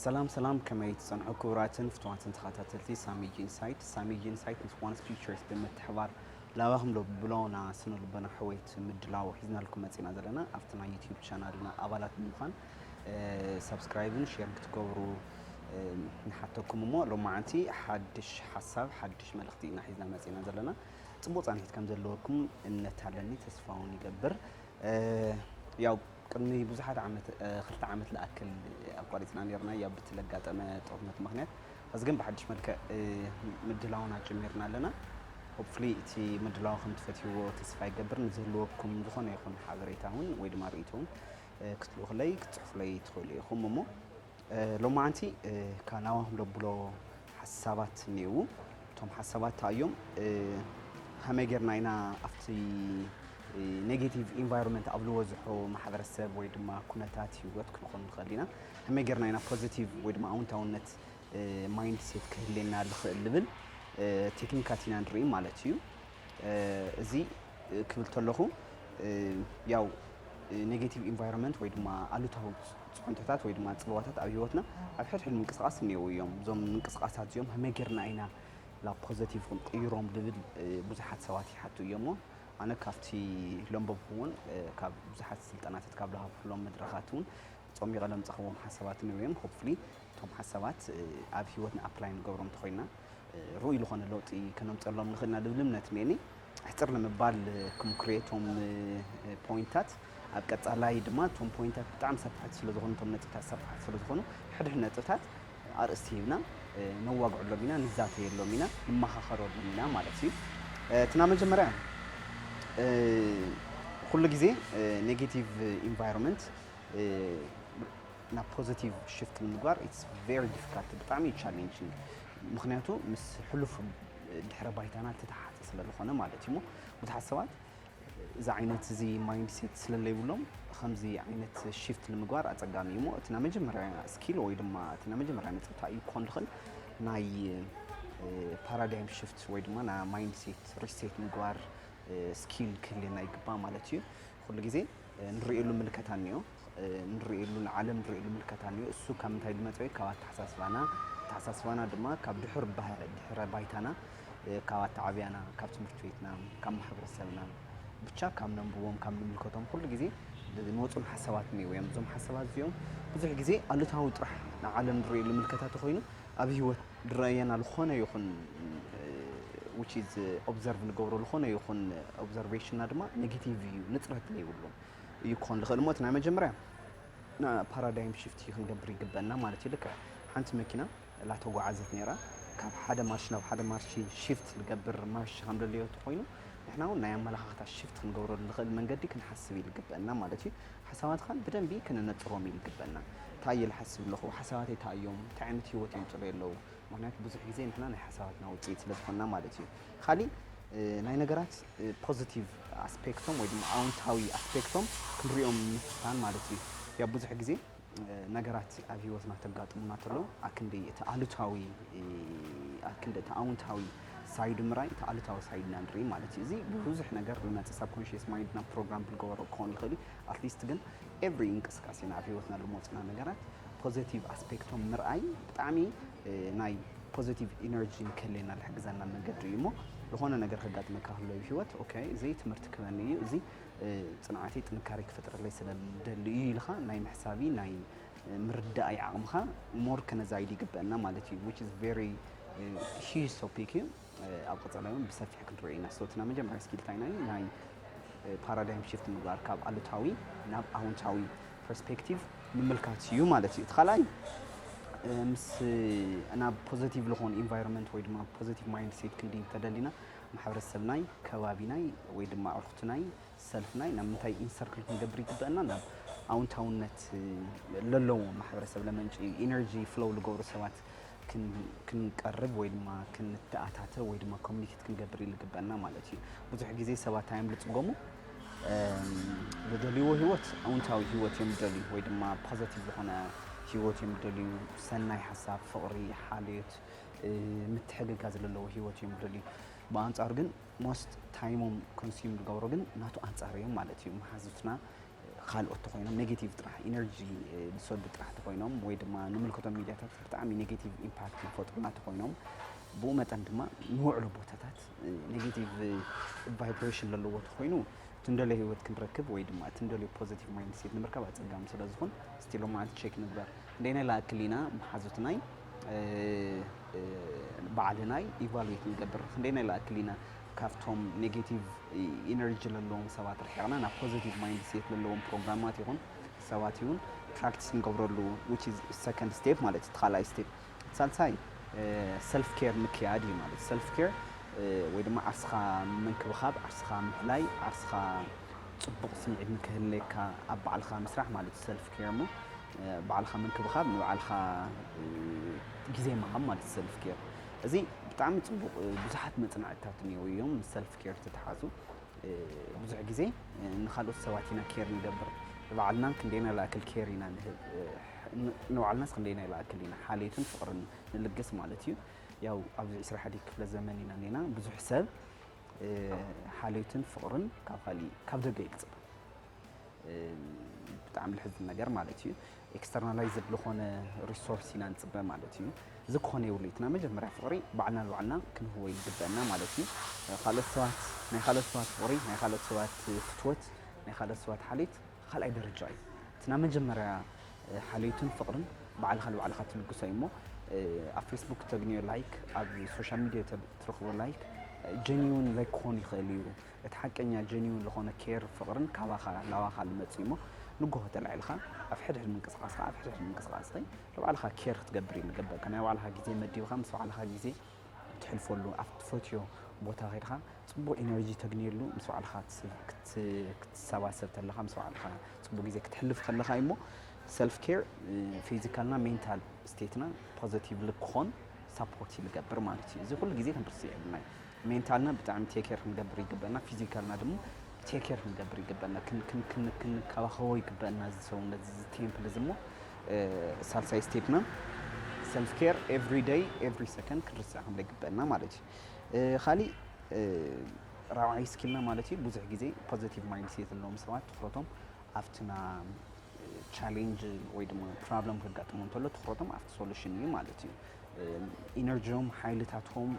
ሰላም ሰላም፣ ከመይ ትጸንሑ ክቡራትን ፍቱዋትን ተኸታተልቲ ሳሚ ጂ ኢንሳይት? ሳሚ ጂ ኢንሳይት ምስ ዋንስ ፒክቸርስ ብምትሕባር ላባኹም ለብሎ ና ስነ ልቦና ሕወይት ምድላው ሒዝናልኩም መጺና ዘለና። ኣብቲ ናይ ዩቲዩብ ቻናልና ኣባላት ብምዃን፣ እ፣ ሳብስክራይብን ሼርን ክትገብሩ፣ እ፣ ንሓተኩም እሞ፣ ሎማዓንቲ ሓድሽ ሓሳብ፣ ሓድሽ መልእኽቲ ኢና ሒዝና መጺና ዘለና። ጽቡቕ ጻንሒት ከም ዘለወኩም እምነት ኣለኒ፣ ተስፋ እውን ይገብር። እ፣ ያው ቅድሚ ብዙሓት ዓመት፣ እ፣ ክልተ ዓመት ዝኣክል ኣቋሪጽና ነይርና፣ ያው ብቲ ለጋጠመ ጦርነት ምኽንያት። ሕዚ ግን ብሓድሽ መልክዕ፣ እ፣ ምድላውና ጀሚርና ኣለና። ሆፕፉሊ እቲ ምድላው ከም ትፈትይዎ ተስፋ ይገብር። ንዝህልወኩም ዝኾነ ይኹን ሓበሬታ እውን ወይ ድማ ርእይቶ እውን፣ እ፣ ክትልእኹለይ ክትጽሕፉለይ ትኽእሉ ኢኹም። እሞ፣ እ፣ ሎማዓንቲ፣ እ፣ ካብ ናባኹም ለብሎ ሓሳባት እኒአው። እቶም ሓሳባት እንታይ እዮም? እ፣ ከመይ ጌርና ኢና ኣብቲ፣ እ፣ ኔጌቲቭ ኢንቫይሮንመንት ኣብ ዝበዝሖ ማሕበረሰብ ወይ ድማ ኩነታት ህይወት ክንኾን ንኽእል ኢና? ከመይ ጌርና ኢና ፖዚቲቭ ወይ ድማ ኣውንታውነት፣ እ፣ ማይንድሴት ክህልየና ዝኽእል ዝብል፣ እ፣ ቴክኒካት ኢና ንርኢ ማለት እዩ። እ፣ እዚ፣ እ፣ ክብል ተለኹ፣ እ፣ ያው፣ እ፣ ኔጌቲቭ ኢንቫይሮንመንት ወይ ድማ ኣሉታዊ ጽ-፣ ጽዕንቶታት ወይ ድማ ጽልዋታት ኣብ ህይወትና ኣብ ሕድሕድ ምንቅስቓስ እኒአው እዮም። እዞም ምንቅስቓሳት እዚኦም ከመይ ጌርና ኢና ናብ ፖዘቲቭ ክንቅይሮም ዝብል፣ እ፣ ብዙሓት ሰባት ይሓቱ እዮም። ኣነ ካብቲ ለንበብኩ እውን፣ እ፣ ካብ ብዙሓት ስልጠናታት ካብ ዝሃብኩሎም መድረኻት እውን ጸሚቐ ለምጻኽዎም ሓሳባት እኒአው እዮም። ሆፕፉሊ እቶም ሓሳባት፣ እ፣ ኣብ ህይወትና ኣፕላይ ንገብሮም እንተኾይና፣ እ፣ ርኡይ ዝኾነ ለውጢ ከነምጸሎም ንኽእልና ዝብል እምነት እኒአኒ። ኣሕጽር ንምባል፣ እ፣ ክምኩርየ እቶም፣ እ፣ እ፣ ፖይንታት። ኣብ ቀጻላይ ድማ እቶም ፖይንታት ብጣዕሚ ሰፋሕቲ ስለ ዝኾኑ፣ እቶም ነጥብታት ሰፋሕቲ ስለ ዝኾኑ፣ ሕድሕድ ነጥብታት ኣርእስቲ ሂብና፣ እ፣ ነዋግዐሎም ኢና፣ ንዛተየሎም ኢና፣ ንመኻኸረሎም ኢና ማለት እዩ። እ፣ እቲ ናብ መጀመርያ፣ እ፣ ኩሉ ግዜ፣ እ፣ ኔጌቲቭ ኢንቫይሮንመንት፣ እ፣ ናብ ፖዚቲቭ ሽፍት ንምግባር it's very difficult፣ ብጣዕሚ ቻሌንጂንግ። ምኽንያቱ ምስ ሕሉፍ ድሕረ ባይታና ዝተተሓሓዘ ስለ ዝኾነ ማለት እዩ። እሞ ብዙሓት ሰባት እዚ ዓይነት እዚ ማይንድ ሴት ስለ ዘይብሎም ከምዚ ዓይነት ሽፍት ንምግባር ኣጸጋሚ እዩ። እሞ እቲ ናይ መጀመርያ ስኪል ወይ ድማ እቲ ናይ መጀመርያ ነጥቢ እንታይ እዩ ክኾን ዝኽእል? ናይ፣ እ፣ ፓራዳይም ሽፍት ወይ ድማ ናይ ማይንድ ሴት ሪሴት ምግባር፣ እ፣ ስኪል ክህልየና ይግባእ ማለት እዩ። ኩሉ ግዜ፣ እ፣ ንርእየሉ ምልከታ እኒኦ፣ እ፣ ንርእየሉ ንዓለም ንርእየሉ ምልከታ እኒኦ። እሱ ካብ ምንታይ ዝመጸ እዩ? ካብ ኣተሓሳስባና። ኣተሓሳስባና ድማ ካብ ድሑር ባህ-፣ ድሕረ ባይታና፣ እ፣ ካብ ኣተዓብያና፣ ካብ ትምህርቲ ቤትና፣ ካብ ማሕበረሰብና፣ ብቻ ካብ ነንብቦም፣ ካብ ንምልከቶም ኩሉ ግዜ ዝመጹን ሓሳባት እኒኦ እዮም። እዞም ሓሳባት እዚኦም ብዙሕ ግዜ ኣሉታዊ ጥራሕ ንዓለም ንርእየሉ ምልከታ ተኾይኑ ኣብ ህይወት ዝረኣየና ዝኾነ ይኹን፣ እ፣ which is ኦብዘርቭ ንገብሮ ዝኾነ ይኹን ኦብዘርቬሽንና ድማ ኔጌቲቭ እዩ፣ ንጽረት ዘይብሉ እዩ ክኾን ዝኽእል። እሞ እቲ ናይ መጀመርያ ና ፓራዳይም ሽፍት እዩ ክንገብር ይግበአና ማለት እዩ። ልክዕ ሓንቲ መኪና ላተጓዓዘት ነይራ፣ ካብ ሓደ ማርሽ ናብ ሓደ ማርሽ ሽፍት ዝገብር ማርሽ ከም ዘድልዮ እንተኾይኑ፣ ንሕና እውን ናይ ኣመለኻኽታ ሽፍት ክንገብረሉ ንኽእል መንገዲ ክንሓስብ ይግበአና ማለት እዩ። ሓሳባትኻን ብደንቢ ክነነጽሮም ይግበአና። እንታይ እየ ዝሓስብ ኣለኹ? ሓሳባተይ እንታይ እዮም? እንታይ ዓይነት ህይወት እዮም ዝጽበዩ ኣለዉ? ምኽንያቱ ብዙሕ ግዜ ንሕና ናይ ሓሳባትና ውጽኢት ስለ ዝኾንና ማለት እዩ። ካሊእ፣ እ፣ ናይ ነገራት፣ እ፣ ፖዚቲቭ ኣስፔክቶም ወይ ድማ ኣውንታዊ ኣስፔክቶም ክንሪኦም ምፍታን ማለት እዩ። ያው ብዙሕ ግዜ፣ እ፣ ነገራት ኣብ ህይወትና ተጋጥሙና ተሎ ኣክንዲ እቲ ኣሉታዊ፣ እ፣ ኣክንዲ እቲ ኣውንታዊ ሳይዱ ምራይ እቲ ኣሉታዊ ሳይድና ንርኢ ማለት እዩ። እዚ ብብዙሕ ነገር ዝመጽእ ሳብኮንሽየስ ማይንድና ፕሮግራም ዝገበሮ ክኸውን ይኽእል እዩ። ኣትሊስት ግን ኤቭሪ እንቅስቃሴና ኣብ ህይወትና ዝመጹና ነገራት ፖዚቲቭ ኣስፔክቶም ምርኣይ ብጣዕሚ፣ እ፣ ናይ ፖዚቲቭ ኢነርጂ ንክህልየና ዝሕግዘና መንገዲ እዩ። እሞ ዝኾነ ነገር ከጋጥመካ ከሎ ኣብ ህይወት፣ ኦኬ፣ እዚ ትምህርቲ ክበኒ እዩ፣ እዚ፣ እ፣ ጽንዓተይ ጥንካሬ ክፈጥረለይ ስለ ዝደሊ እዩ ኢልኻ ናይ ምሕሳቢ ናይ፣ እ፣ ምርዳኣይ ዓቕምኻ ሞር ከነዛይድ ይግበአና ማለት እዩ። Which is very፣ እ፣ ሂዩጅ ቶፒክ እዩ። እ፣ ኣብ ቀጻሊ እውን ብሰፊሕ ክንሪኦ ኢና። So እቲ ናይ መጀመርያ ስኪል እንታይ ናይ፣ ናይ፣ እ፣ ፓራዳይም ሽፍት ምግባር ካብ ኣሉታዊ ናብ ኣውንታዊ ፐርስፔክቲቭ ምምልካት እዩ ማለት እዩ። እቲ ካልኣይ፣ እ፣ ምስ፣ እ፣ ናብ ፖዘቲቭ ዝኾኑ ኢንቫይሮንመንት ወይ ድማ ፖዘቲቭ ማይንድ ሴት ክንድይብ ተደሊና ማሕበረሰብናይ፣ ከባቢናይ ወይ ድማ ኣዕሩኽትናይ፣ ሰልፍናይ ናብ ምንታይ ኢንሰርክል ክንገብር ይግበአና? ናብ ኣውንታውነት፣ እ፣ ለለዎ ማሕበረሰብ ለመንጭ ኢነርጂ ፍሎው ዝገብሩ ሰባት ክን-፣ ክንቀርብ ወይ ድማ ክንተኣታተ ወይ ድማ ኮሚኒኬት ክንገብር ይግበአና ማለት እዩ። ብዙሕ ግዜ ሰባት እንታይ እዮም ዝጽገሙ? እም፣ ዝደልይዎ ህይወት ኣውንታዊ ህይወት እዮም ዝደልዩ ወይ ድማ ፖዘቲቭ ዝኾነ ህይወት እዮም ዝደልዩ። ሰናይ ሓሳብ፣ ፍቕሪ፣ ሓልዮት፣ እ፣ ምትሕግጋዝ ዘለዎ ህይወት እዮም ዝደልዩ። ብኣንጻሩ ግን ሞስት ታይሞም ኮንሱም ዝገብሮ ግን ናቱ ኣንጻር እዮም ማለት እዩ። መሓዙትና ካልኦት ተኮይኖም ኔጌቲቭ ጥራሕ ኢነርጂ ዝሰዱ ጥራሕ ተኮይኖም ወይ ድማ ንምልከቶም ሚድያታት ብጣዕሚ ኔጌቲቭ ኢምፓክት ዝፈጥሩና ተኮይኖም፣ ብኡ መጠን ድማ ንውዕሎ ቦታታት ኔጌቲቭ ቫይብሬሽን ዘለዎ ተኮይኑ፣ እቲ እንደልዮ ህይወት ክንረክብ ወይ ድማ እቲ እንደልዮ ፖዚቲቭ ማይንድሴት ንምርካብ ኣጸጋሚ ስለ ዝኾን፣ ስቲል ሎማዓንቲ ቸክ ንግበር። ክንደይናይ ላኣክል ኢና መሓዙትናይ፣ በዓልናይ ኢቫሉዌት ንገብር። ክንደይናይ ላኣክል ኢና ካብቶም ኔጌቲቭ ኢነርጂ ዘለዎም ሰባት ርሒቕና ናብ ፖዚቲቭ ማይንድሴት ዘለዎም ፕሮግራማት ይኹን ሰባት እውን ፕራክቲስ ንገብረሉ፣ which is ሰከንድ ስቴፕ ማለት እዩ፣ እቲ ካልኣይ ስቴፕ። ሳልሳይ ሰልፍ ኬር ምክያድ እዩ ማለት። ሰልፍ ኬር ወይ ድማ ዓርስኻ ምንክብኻብ፣ ዓርስኻ ምሕላይ፣ ዓርስኻ ጽቡቕ ስምዒት ንክህልየካ ኣብ ባዕልኻ ምስራሕ ማለት እዩ ሰልፍ ኬር እሞ፣ ባዕልኻ ምንክብኻብ፣ ንባዕልኻ ግዜ ምሃብ ማለት እዩ ሰልፍ ኬር። እዚ ብጣዕሚ ጽቡቕ፣ ብዙሓት መጽናዕትታት እኒአው እዮም ምስ ሰልፍ ኬር ዝተተሓዙ። ብዙሕ ግዜ ንኻልኦት ሰባት ኢና ኬር ንገብር፣ ንባዕልና ክንደይናይ ላኣክል ኬር ኢና ንህብ፣ ንባዕልናስ ክንደይናይ ላኣክል ኢና ሓልዮትን ፍቕርን ንልግስ ማለት እዩ። ያው ኣብዚ ዕስራ ሓደ ክፍለ ዘመን ኢና እኒና። ብዙሕ ሰብ ሓልዮትን ፍቕርን ካብ ካሊእ ካብ ደገ እዩ ክጽበ። ብጣዕሚ ልሕዝን ነገር ማለት እዩ። ኤክስተርናላይዝድ ዝኾነ ሪሶርስ ኢና ንጽበ ማለት እዩ። እዚ ክኾነ የብሉ። እቲ ናይ መጀመርያ ፍቕሪ ባዕልና ንባዕልና ክንህቦ ይግበአና ማለት እዩ። ካልኦት ሰባት፣ ናይ ካልኦት ሰባት ፍቕሪ፣ ናይ ካልኦት ሰባት ፍትወት፣ ናይ ካልኦት ሰባት ሓልዮት ካልኣይ ደረጃ እዩ። እቲ ናይ መጀመርያ ሓልዮትን ፍቕርን ባዕልኻ ንባዕልኻ ትልግሶ እዩ እሞ፣ ኣብ ፌስቡክ ተግንዮ ላይክ፣ ኣብ ሶሻል ሚድያ ትረኽቦ ላይክ ጀኒውን ላይክ ክኾን ይኽእል እዩ። እቲ ሓቀኛ ጀኒውን ዝኾነ ኬር ፍቕርን ካባኻ ናባኻ ዝመጽእ እሞ፣ ንጎሆ ተላዒልካ ኣብ ሕድሕድ ምንቅስቓስካ፣ ኣብ ሕድሕድ ምንቅስቓስኺ ንባዕልኻ ኬር ክትገብር እዩ ዝግበእካ። ናይ ባዕልኻ ግዜ መዲብካ ምስ ባዕልኻ ግዜ እትሕልፈሉ፣ ኣብ ትፈትዮ ቦታ ከይድካ ጽቡቕ ኢነርጂ ተግንየሉ፣ ምስ ባዕልኻ ክትስ-፣ ክት-፣ ክትሰባሰብ ተለኻ፣ ምስ ባዕልኻ ጽቡቕ ግዜ ክትሕልፍ ከለኻ እዩ እሞ፣ ሰልፍ ኬር ፊዚካልና ሜንታል ስቴትና ፖዘቲቭሊ ክኾን ሳፖርት ይገብር ማለት እዩ። እዚ ኩሉ ግዜ ክንርስዕ የብልናይ። ሜንታልና ብጣዕሚ ቴክ ኬር ክንገብር ይግበና፣ ፊዚካልና ድማ ቴክ ኬር ክንገብር ይግበና፣ ክን-፣ ክን-፣ ክን-፣ ክንከባኸቦ ይግበና። እዚ ሰውነት እዚ ቴምፕል እዚ እሞ፣ እ፣ ሳልሳይ ስቴፕና ሰልፍ ኬር ኤቭሪ ደይ ኤቭሪ ሰከንድ ክንርስዕ ከም ዘይግበና ማለት እዩ። እ፣ ካሊእ፣ እ፣ ራብዓይ ስኪልና ማለት እዩ፣ ብዙሕ ግዜ ፖዘቲቭ ማይንድ ሴት ዘለዎም ሰባት ትኹረቶም ኣብቲ ና ቻሌንጅ ወይ ድማ ፕሮብለም ከጋጥሞ እንተሎ ትኹረቶም ኣብቲ ሶሉሽን እዩ ማለት እዩ። ኢነርጂኦም፣ ሓይልታቶም፣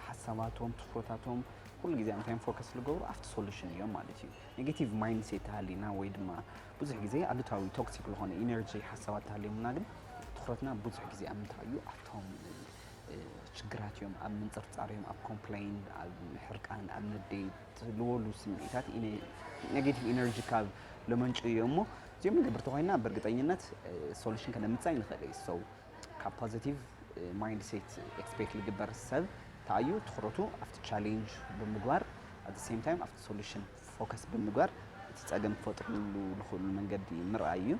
ሓሳባቶም፣ ትኹረታቶም ኩሉ ግዜ ኣብ እንታይ እዮም ፎከስ ዝገብሩ? ኣብቲ ሶሉሽን እዮም ማለት እዩ። ኔጌቲቭ ማይንድሴት ተሃሊና ወይ ድማ ብዙሕ ግዜ ኣሉታዊ ቶክሲክ ዝኾነ ኢነርጂ ሓሳባት ተሃልዮምና ግን ትኹረትና ብዙሕ ግዜ ኣብ ምንታይ እዩ? ኣብቶም እ፣ ችግራት እዮም፣ ኣብ ምንጽርጻር እዮም፣ ኣብ ኮምፕሌን፣ ኣብ ሕርቃን፣ ኣብ ንዴት ዝበሉ ስምዒታት ኢነ-፣ ኔጌቲቭ ኢነርጂ ካብ ለመንጩ እዮም እሞ እዚኦም ንገብር ተኾይና ብእርግጠኝነት፣ እ፣ ሶሉሽን ከነምጽእ ኣይንኽእል እዩ። So ካብ ፖዚቲቭ፣ እ፣ ማይንድሴት ኤክስፔክት ዝግበር ሰብ እንታይ እዩ ትኹረቱ ኣብቲ ቻሌንጅ ብምግባር፣ at the same time ኣብቲ ሶሉሽን ፎከስ ብምግባር እቲ ጸገም ክፈጥርሉ ዝኽእሉ መንገዲ ምርኣይ እዩ።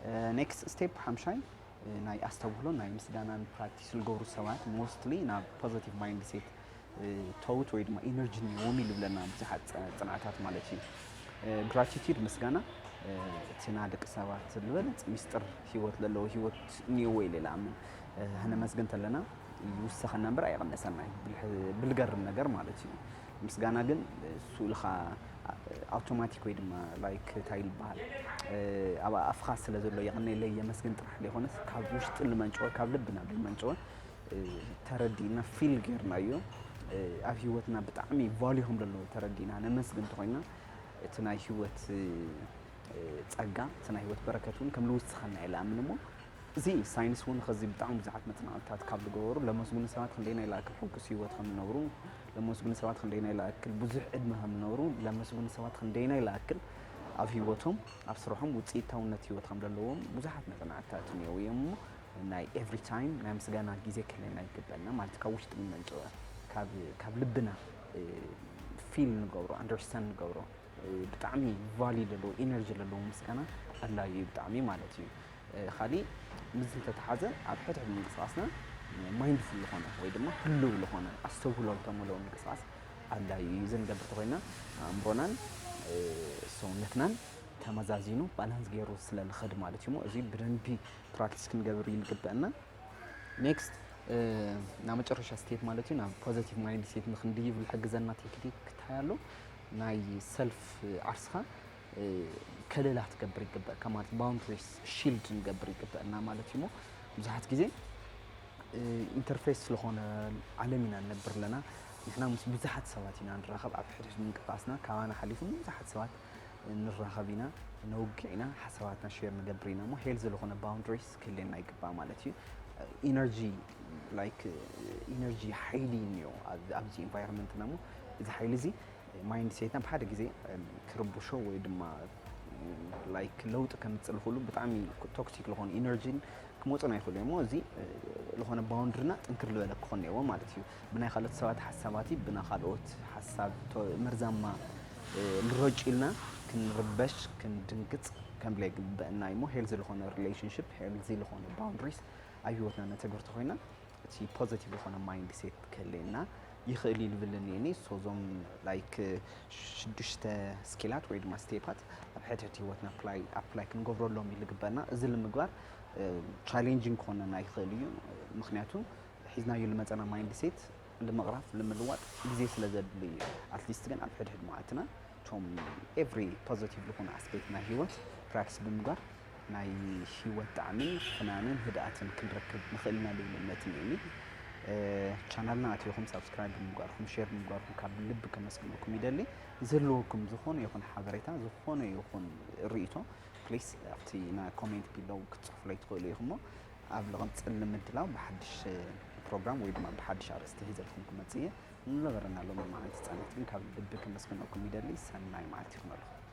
እ፣ ኔክስት ስቴፕ ሓምሻይ፣ እ፣ ናይ ኣስተብህሎ ናይ ምስጋናን ፕራክቲስ ዝገብሩ ሰባት ሞስትሊ ናብ ፖዘቲቭ ማይንድሴት፣ እ፣ ተውት ወይ ድማ ኢነርጂ እኒዎም እዩ ዝብለና ብዙሓት ጸ-፣ ጽንዓታት ማለት እዩ። እ፣ ግራቲቲዩድ ምስጋና፣ እ፣ እቲ ናይ ደቂ ሰባት ዝበለጸ ሚስጥር ህይወት ዘለዎ ህይወት እኒዎ ኢለ ዝኣምን። እ፣ ከነመስግን ተለና ይውሰኸና እምበር ኣይቕነሰና እዩ። ብልሕ-፣ ብልገርም ነገር ማለት እዩ። ምስጋና ግን እሱ ኢልኻ ኣውቶማቲክ ወይ ድማ ላይክ እንታይ ይበሃል፣ እ፣ ኣብ ኣፍኻ ስለ ዘሎ የቐነየለይ የመስግን ጥራሕ ዘይኮነስ ካብ ውሽጢ ዝመንጨወ ካብ ልብና ዝመንጨወ፣ እ፣ ተረዲእና ፊል ጌርናዮ፣ እ፣ ኣብ ህይወትና ብጣዕሚ ቫልዩ ከም ዘለዎ ተረዲእና ነመስግን እንተኾይና እቲ ናይ ህይወት፣ እ፣ ጸጋ እቲ ናይ ህይወት በረከት እውን ከም ዝውስኸና እየ ዝኣምን እሞ እዚ ሳይንስ እውን ከዚ ብጣዕሚ ብዙሓት መጽናዕትታት ካብ ዝገበሩ ለመስጉኑ ሰባት ክንደይናይ ላእክል ሕጉስ ህይወት ከም ዝነብሩ፣ ለመስጉኑ ሰባት ክንደይናይ ላእክል ብዙሕ ዕድመ ከም ዝነብሩ፣ ለመስጉኑ ሰባት ክንደይናይ ላእክል ኣብ ህይወቶም ኣብ ስርሖም ውፅኢታውነት ህይወት ከም ዘለዎም ብዙሓት መጽናዕትታት እኒአው እዮም እሞ ናይ ኤቭሪ ታይም ናይ ምስጋና ግዜ ክህለና ይግበአና ማለት ካብ ውሽጢ ንመንጨወ ካብ፣ ካብ ልብና ፊል ንገብሮ ኣንደርስታንድ ንገብሮ ብጣዕሚ ቫልዩ ዘለዎ ኢነርጂ ዘለዎ ምስጋና ኣድላዩ እዩ ብጣዕሚ ማለት እዩ። ካሊእ ምስዚ እንተተሓዘ ኣብ ሕድሕድ ምንቅስቃስና ማይንድፉል ዝኾነ ወይ ድማ ህሉው ዝኾነ ኣስተውህሎ ዝተመልኦ ምንቅስቃስ ኣድላዩ እዩ። እዚ ንገብር ተኮይና ኣእምሮናን ሰውነትናን ተመዛዚኑ ባላንስ ገይሩ ስለ ዝኸድ ማለት እዩ። እዚ ብደንቢ ፕራክቲስ ክንገብር ይግበአና። ኔክስት ናብ መጨረሻ ስቴፕ ማለት እዩ ናብ ፖዘቲቭ ማይንድ ሴት ንክንድይብ ዝሕግዘና ቴክኒክ እንታይ ኣሎ? ናይ ሰልፍ ዓርስኻ ከለላ ክትገብር ይግበእካ ማለት boundaries shield ንገብር ይግበእና ማለት እዩ። ብዙሓት ግዜ ኢንተርፌስ ስለኾነ ዓለም ኢና ንነብር ኣለና። ንሕና ምስ ብዙሓት ሰባት ኢና ንራኸብ ኣብ ሕድሕድ ምንቅስቃስና ካባና ሓሊፉ ብዙሓት ሰባት ንራኸብ ኢና፣ ነውግዕ ኢና፣ ሓሳባትና ሼር ንገብር ኢና እሞ ሄልዚ ዝኾነ boundaries ክህልየና ይግባእ ማለት እዩ። ኢነርጂ ላይክ ኢነርጂ ሓይሊ እኒኦ ኣብዚ ኢንቫይሮንመንትና እሞ እዚ ሓይሊ እዚ ማይንድ ሴትና ብሓደ ግዜ ክርብሾ ወይ ድማ ላይክ ለውጢ ከምፅእ ዝኽእሉ ብጣዕሚ ቶክሲክ ዝኾኑ ኢነርጂን ክመፁና ይኽእሉ እዮም። እዚ ዝኾነ ባውንድሪና ጥንክር ዝበለ ክኾን እኒአዎ ማለት እዩ። ብናይ ካልኦት ሰባት ሓሳባት ብና ካልኦት ሓሳብ መርዛማ ንረጭ ኢልና ክንርበሽ ክንድንግፅ ከም ዘይግበእና እሞ ሄልዚ ዝኾነ ሪሌሽንሽፕ ሄልዚ ዝኾነ ባውንድሪስ ኣብ ህይወትና ነተግብር ተኾይና እቲ ፖዘቲቭ ዝኾነ ማይንድ ሴት ክህልየና ይኽእል እዩ ልብል እኒአኒ። ሶ እዞም ላይክ ሽዱሽተ ስኪላት ወይ ድማ ስቴፓት ኣብ ሕድሕድ ህይወትና ኣፕላይ ኣፕላይ ክንገብረሎም እዩ ልግበና። እዚ ንምግባር ቻሌንጂንግ ክኾነና ይኽእል እዩ። ምክንያቱ ሒዝናዮ ልመፀና ማይንድ ሴት ልምቕራፍ ልምልዋጥ ግዜ ስለ ዘድሊ እዩ። ኣትሊስት ግን ኣብ ሕድሕድ መዓልትና እቶም ኤቭሪ ፖዘቲቭ ዝኾነ ኣስፔክት ናይ ህይወት ፕራክቲስ ብምግባር ናይ ህይወት ጣዕምን ፍናንን ህድኣትን ክንረክብ ንኽእል ኢና ልብል እምነት እኒአኒ። ቻናልና ኣቲኹም ሳብስክራይብ ብምግባርኩም ሼር ብምግባርኩም ካብ ልቢ ከመስግነኩም ይደሊ። ዘለወኩም ዝኾነ ይኹን ሓበሬታ ዝኾነ ይኹን ርእይቶ ፕሊስ ኣብቲ ናይ ኮሜንት ቢሎው ክትፅሕፉለይ ትኽእሉ ኢኹም እሞ ኣብ ልቕፅል ንምድላው ብሓድሽ ፕሮግራም ወይ ድማ ብሓድሽ ኣርእስቲ ሒዘልኩም ክመፅእ እየ። ንነበረና ሎሚ መዓልቲ ፃኒት ግን ካብ ልቢ ከመስግነኩም ይደሊ። ሰናይ መዓልቲ ይኹነልኩም።